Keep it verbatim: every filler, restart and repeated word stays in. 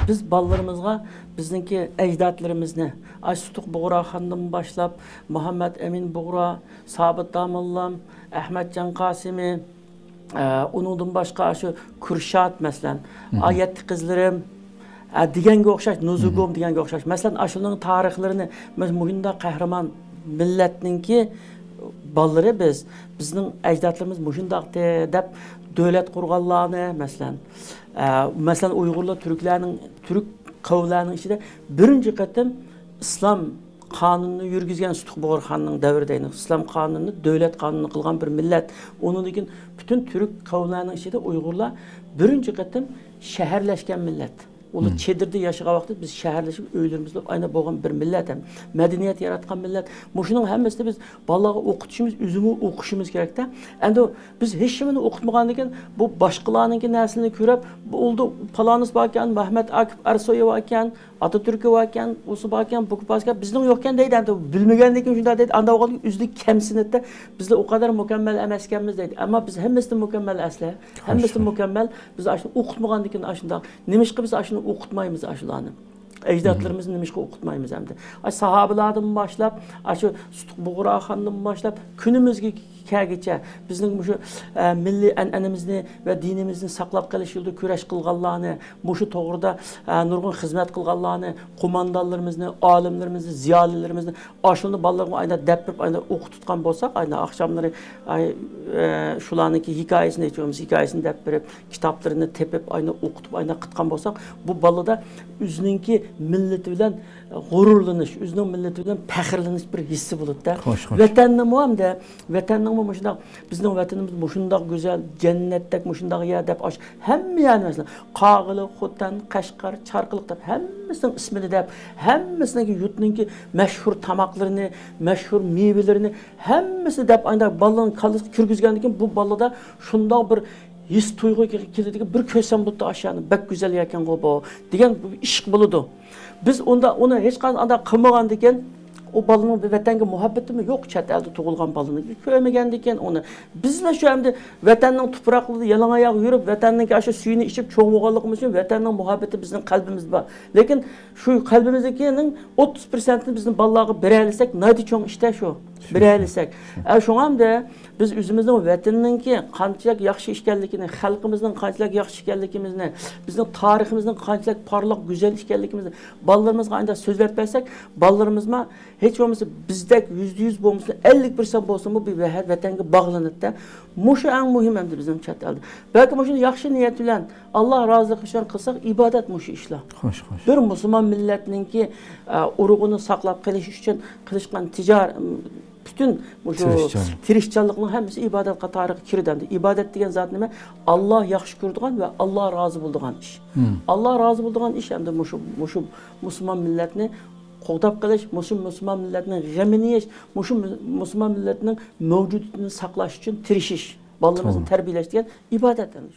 بىز بالىلىرىمىزغا بىزنىڭكى ئەجدادلىرىمىزنى، ئاي سۇتۇق بۇغراخاندىن باشلاپ، مۇھەممەد ئەمىن بۇغرا، سابىت داموللام، ئەخمەتجان قاسىمى، ئە، ئۇنىڭدىن باشقا شۇ كۈرشات، مەسىلەن، ئا، يەتتە قىزلىرىم، ئە، دېگەنگە ئوخشاش، نۇزۇگۇم دېگەنگە ئوخشاش. مەسىلەن، ئاشۇنىڭ تارىخلىرىنى، مەسىلەن، مۇشۇنداق قەھرىمان مىللەتنىڭكى بالىلىرى بىز، بىزنىڭ ئەجدادلىرىمىز مۇشۇنداقتى دەپ دۆلەت قۇرغانلارنى، مەسىلەن، ئە، مەسىلەن، ئۇيغۇرلار تۈركلەرنىڭ، تۈرك قەۋملەرنىڭ ئىچىدە بىرىنچى قېتىم ئىسلام قانۇنىنى يۈرگۈزگەن سۇتۇق بۇغرا خاننىڭ دەۋرىدە، يەنى ئىسلام قانۇنىنى، دۆلەت قانۇنى قىلغان بىر مىللەت. ئۇنىڭدىن كېيىن پۈتۈن تۈرك قەۋملەرنىڭ ئىچىدە ئۇيغۇرلار بىرىنچى قېتىم شەھەرلەشكەن مىللەت. ئۇلار چېدىردا ياشىغان ۋاقتىدا بىز شەھەرلىشىپ، ئۆيلىرىمىزدە ئاينا بولغان بىر مىللەت ھەم مەدەنىيەت ياراتقان مىللەت. مۇشۇنىڭ ھەممىسىنى بىز بالىلارغا ئوقۇتۇشىمىز، ئۆزىمۇ ئوقۇشىمىز كېرەكتە. ئەمدى بىز ھېچنېمىنى ئوقۇتمىغاندىكىن، بۇ باشقىلارنىڭكى نەرسىلىرىنى كۆرۈپ، بولدى، پالانىس باركەن، مەھمەت ئاكىپ ئەرسويى باركەن، ئاتاتۈركى باركەن، ئۇسى باركەن، بۇكى باركەن، بىزنىڭ يوقكەن دەيدۇ. ئەمدى بىلمىگەندىن كېيىن شۇنداق دەيدۇ. ئانداق بولغاندىكىن ئۆزىنى كەمسىنىدىدە، بىزلەر ئۇ قەدەر مۇكەممەل ئەمەسكەنمىز دەيدۇ. ئەمما بىز ھەممىسىدىن مۇكەممەل ئەسلى، ھەممىسىدىن مۇكەممەل. بىز ئاشۇنى ئوقۇتمىغاندىكىن ئاشۇنداق. نېمىشقا بىز ئاشۇنى ئوقۇتمايمىز ئاشۇلارنى؟ ئەجدادلىرىمىزنى نېمىشقا ئوقۇتمايمىز ئەمدى؟ ئاشۇ ساھابىلاردىن باشلاپ، ئاشۇ سۇتۇق بۇغراخاندىن باشلاپ، كۈنىمىزگە كەلگۈچە بىزنىڭ مۇشۇ، ئە، مىللىي ئەنئەنىمىزنى ۋە دىنىمىزنى ساقلاپ قېلىش يولىدا كۈرەش قىلغانلارنى، مۇشۇ توغرىدا، ئە، نۇرغۇن خىزمەت قىلغانلارنى، قوماندانلىرىمىزنى، ئالىملىرىمىزنى، زىيالىيلىرىمىزنى، ئاشۇنى بالىلارغا ئاينا دەپ بېرىپ، ئاينا ئوقۇتۇۋاتقان بولساق، ئاينا ئاخشاملىرى، ئاي، ئە، شۇلارنىڭكى ھېكايىسىنى، ھېچ بولمىسا ھېكايىسىنى دەپ بېرىپ، كىتابلىرىنى تېپىپ، ئاينا ئوقۇتۇپ، ئاينا قىلغان بولساق، بۇ بالىدا ئۆزىنىڭكى مىللىتى بىلەن غۇرۇرلىنىش، ئۆزىنىڭ مىللىتى بىلەن پەخىرلىنىش بىر ھېسسى بولىدۇ-دە. خوش، خوش. ۋەتەننىمۇ ھەمدە، ۋەتەننىڭمۇ مۇشۇنداق، بىزنىڭ ۋەتىنىمىز مۇشۇنداق گۈزەل، جەننەتتەك مۇشۇنداق يەر دەپ، ئاش، ھەممە يەرنى، مەسىلەن، قاغىلى، خوتەن، قەشقەر، چارقىلىق دەپ، ھەممىسىنىڭ ئىسمىنى دەپ، ھەممىسىنىڭكى يۇرتنىڭكى مەشھۇر تاماقلىرىنى، مەشھۇر مېۋىلىرىنى، ھەممىسىنى دەپ، ئانداق بالىنىڭ كاللىسىغا كىرگۈزگەندىن كېيىن، بۇ بالىدا شۇنداق بىر ھېس تۇيغۇ كېلىدىكى، بىر كۆرسەم بولدى ئاشۇنى، بەك گۈزەل يەركەنغۇ بۇ، دېگەن بىر ئىشق بولىدۇ. بىز ئۇندا، ئۇنى ھېچقانداق ئانداق قىلمىغاندىكىن، ئۇ بالىنىڭ بىر ۋەتەنگە مۇھەببىتىمۇ يوق، چەت ئەلدە تۇغۇلغان بالىنى كۆرمىگەندىكىن ئۇنى. بىزلا شۇ ئەمدى ۋەتەننىڭ تۇپراقلىرىدا يالاڭ ئاياغ يۈرۈپ، ۋەتەننىڭكى ئاشۇ سۈيىنى ئىچىپ چوڭ بولغانلىقىمىز ئۈچۈن ۋەتەننىڭ مۇھەببىتى بىزنىڭ قەلبىمىزدە بار. لېكىن شۇ قەلبىمىزدىكىنىڭ ئوتتۇز پىرسەنتىنى بىزنىڭ بالىلارغا بېرەلىسەك، ناھايىتى چوڭ ئىشتە شۇ. بېرەلىسەك. ئە، شۇڭا ئەمدى بىز ئۆزىمىزنىڭ ۋەتىنىنىڭكى قانچىلىك ياخشى ئىكەنلىكىنى، خەلقىمىزنىڭ قانچىلىك ياخشى ئىكەنلىكىمىزنى، بىزنىڭ تارىخىمىزنىڭ قانچىلىك پارلاق، گۈزەل ئىكەنلىكىمىزنى بالىلىرىمىزغا ئانداق سۆزلەپ بەرسەك، بالىلىرىمىزمۇ ھېچ بولمىسا بىزدەك يۈزدە يۈز بولمىسىمۇ، ئەللىك پىرسەنت بولسىمۇ بىر ۋەھە-، ۋەتەنگە باغلىنىدىدە. مۇشۇ ئەڭ مۇھىم ئەمدى بىزنىڭ چەت ئەلدە. بەلكى مۇشۇنى ياخشى نىيەت بىلەن، ئاللا رازىلىقى ئۈچۈن قىلساق، ئىبادەت مۇشۇ ئىشلار. خوش، خوش. بىر مۇسۇلمان مىللەتنىڭكى، ئە، ئۇرۇقىنى ساقلاپ قېلىش ئۈچۈن قىلىشقان تىجار-، پۈتۈن مۇشۇ تىرىشچان. تىرىشچانلىقنىڭ ھەممىسى ئىبادەت قاتارىغا كىرىدۇ ئەمدى. ئىبادەت دېگەن زات نېمە؟ ئاللا ياخشى كۆرىدىغان ۋە ئاللا رازى بولىدىغان ئىش. ئاللا رازى بولىدىغان ئىش ئەمدى مۇشۇ، مۇشۇ مۇسۇلمان مىللەتنى قوغداپ قېلىش، مۇشۇ مۇسۇلمان مىللەتنىڭ غېمىنى يېيىش، مۇشۇ مۇ-، مۇسۇلمان مىللەتنىڭ مەۋجۇدىيىتىنى ساقلاش ئۈچۈن تىرىشىش، بالىلىرىمىزنى تەربىيەلەش دېگەن ئىبادەت ئەمدى.